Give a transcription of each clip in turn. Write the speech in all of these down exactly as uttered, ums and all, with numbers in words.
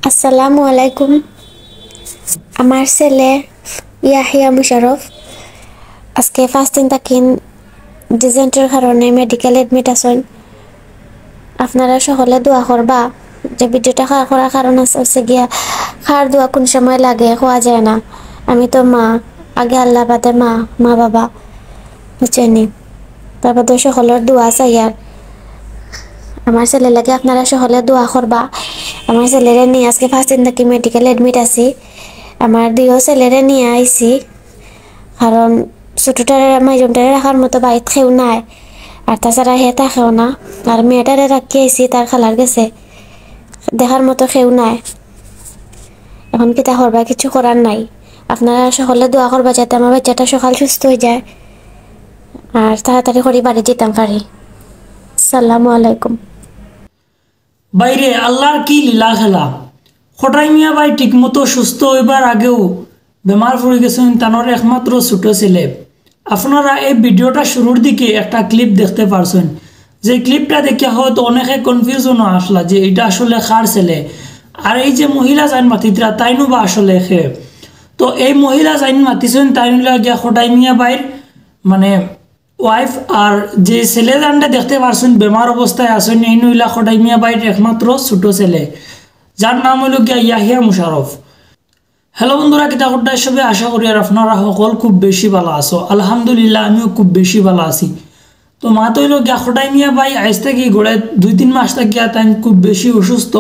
আসসালামু আলাইকুম। আমার ছেলে ইয়াহিয়া মুশারফ আজকে পাঁচ দিন থাকি ডিসেন্ট্রির কারণে মেডিকেল অ্যাডমিট আছইন। আপনারা সকলে দোয়া করবা। যে ভিডিওটা কার করার কারণ আছে, আছে গিয়া, কার দোয়া কোন সময় লাগে, কওয়া যায় না। আমি তো মা, আগে আল্লাহ, বাদে মা, মা বাবা, বুঝছইন নি? তারপর তো সকলের দোয়া চাই। আর আমার ছেলের লাগি আপনারা সকলে দোয়া করবা। আমার ছেলেরে নিয়া আজকে পাঁচ দিন থাকি মেডিকেল অ্যাডমিট আছি। আমার দুইও ছেলেরে নিয়া আইছি, কারণ ছোটটারে, মাইজনটারে রাখার মতো বাড়িত কেউ নাই, আর তাছাড়া হে থাকেও না। আর মেয়েটারে রাখি আইছি তার খালার গেছে, দেখার মতো কেউ নাই। এখন কিতা করবা, কিছু করার নাই। আপনারা সকলে দোয়া করবা যাতে আমার বাচ্চাটা সকাল সুস্থ অই যায় আর তাড়াতাড়ি করি বাড়ি যেতাম পারি। আসসালামু আলাইকুম। বাইরে আল্লাহর কি লীলা খেলা। খটাই মিয়া ভাই ঠিকমতো সুস্থ অইবার আগেউ বেমার পড়ি গেছইন তানর একমাত্র ছোট ছেলে। আপনারা এই ভিডিওটা শুরুর দিকে একটা ক্লিপ দেখতে পারছইন, যে ক্লিপটা দেখিয়া হয়তো অনেকে কনফিউশনও আসলা যে ইটা আসলে কার ছেলে, আর এই যে মহিলা যেইন মাতিত্রা তাইনউ বা আসলে কে। তো এই মহিলা যেইন মাতিছইন তাইন অইলা গিয়া খটাই মিয়া ভাইর মানে ওয়াইফ, আর যে ছেলে যেইনরে দেখতে পারছইন বেমার অবস্থায় আছইন, এইন অইলা খটাই মিয়া ভাইর একমাত্র ছোট ছেলে, যার নাম অইলো গিয়া ইয়াহিয়া মুশারফ। হ্যালো বন্ধুরা, কিতা করতায় সবে? আশা করি আর আপনারা সকল খুব বেশি ভালা আছো। আলহামদুলিল্লাহ, আমিও খুব বেশি ভালা আছি। তো মাত অইলো গিয়া খটাই মিয়া ভাই আইজ থাকি গড়ে দুই তিন মাস থাকিয়া তাইন খুব বেশি অসুস্থ।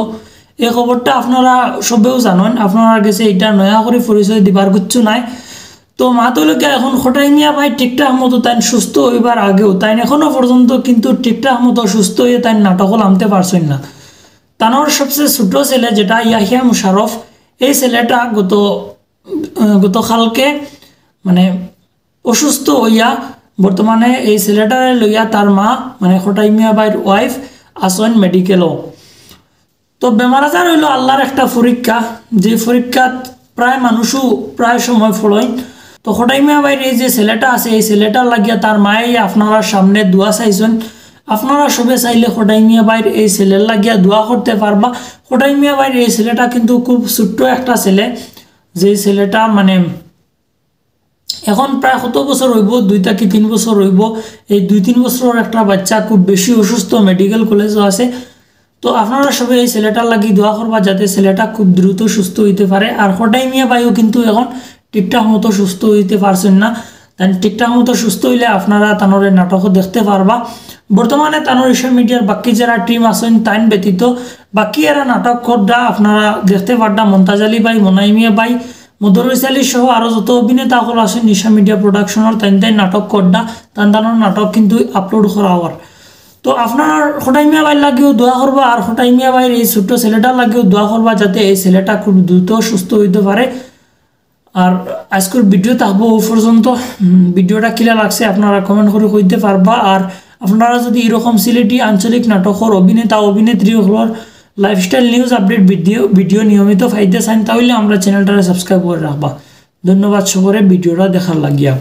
এই খবরটা আপনারা সবেউ জানইন, আপনারার গেছে ইটা নয়া করি পরিচয় দিবার কিচ্ছু নাই। তো মাত অইলো গিয়া এখন খটাই মিয়া ভাই ঠিকঠাক মতো তাইন সুস্থ অইবার আগেউ তাইন এখনো পর্যন্ত কিন্তু ঠিকঠাক মতো সুস্থ অইয়া তাইন নাটকো লামতে পারছইন না। তানর সবচেয়ে ছোট ছেলে যেটা ইয়াহিয়া মুশারফ, এই ছেলেটা গত, আহ, গতকালকে মানে অসুস্থ অইয়া বর্তমানে এই ছেলেটারে লইয়া তার মা মানে খটাই মিয়া ভাইর ওয়াইফ আছইন মেডিকেলো। তো বেমার আজার অইলো আল্লাহর একটা পরীক্ষা, যে পরীক্ষাত প্রায় মানুষও প্রায় সময় পড়ইন। তো খটাই মিয়া ভাইর এই যে ছেলেটা আছে, এই ছেলেটার লাগিয়া তার মায়ে আপনারার সামনে দোয়া চাইছইন। আপনারা সবে চাইলে খটাই মিয়া ভাইর এই ছেলের লাগিয়া দোয়া করতে পারবা। খটাই মিয়া ভাইর এই ছেলেটা কিন্তু খুব ছোট্ট একটা ছেলে, যে ছেলেটা মানে এখন প্রায় কত বছর অইবো, দুই থাকি তিন বছর অইবো। এই দুই তিন বছরর একটা বাচ্চা খুব বেশি অসুস্থ, মেডিকেল কলেজো আছে। তো আপনারা সবে এই ছেলেটার লাগি দোয়া করবা যাতে ছেলেটা খুব দ্রুত সুস্থ অইতে পারে। আর খটাই মিয়া ভাইও কিন্তু এখন ঠিকঠাক মতো সুস্থ অইতে পারছইন না। তাইন ঠিকঠাক মতো সুস্থ অইলে আপনারা তানরে নাটকো দেখতে পারবা। বর্তমানে তানর ঈশা মিডিয়ার বাকি যারা টিম আছইন তাইন ব্যতীত বাকি এরা নাটক কররা আপনারা দেখতে পাররা। মন্তাজ আলী ভাই, মোনাই মিয়া ভাই, মুদর্রিস আলী সহ আরো যত অভিনেতা অকল আছইন ঈশা মিডিয়া প্রোডাকশনর, তাইন তাইন নাটক কররা, তান তানর নাটক কিন্তু আপলোড করা অর। তো আপনারা খটাই মিয়া ভাইর লাগিও দোয়া করবা, আর খটাই মিয়া ভাইর এই ছোট্ট ছেলেটার লাগিও দোয়া করবা যাতে এই ছেলেটা খুব দ্রুত সুস্থ অইতে পারে। আর আইজকুর ভিডিও থাকবো অউ পর্যন্ত। উম, ভিডিওটা কিলা লাগছে আপনারা কমেন্ট করি কইতে পারবা। আর আপনারা যদি এরকম সিলেটি আঞ্চলিক নাটকর অভিনেতা অভিনেত্রী অকলর lifestyle news update video video নিয়মিত পাইতে চাইন, তাইলে আমরার চ্যানেলটারে সাবস্ক্রাইব করি রাখবা। ধন্যবাদ সবরে ভিডিওটা দেখার লাগিয়া।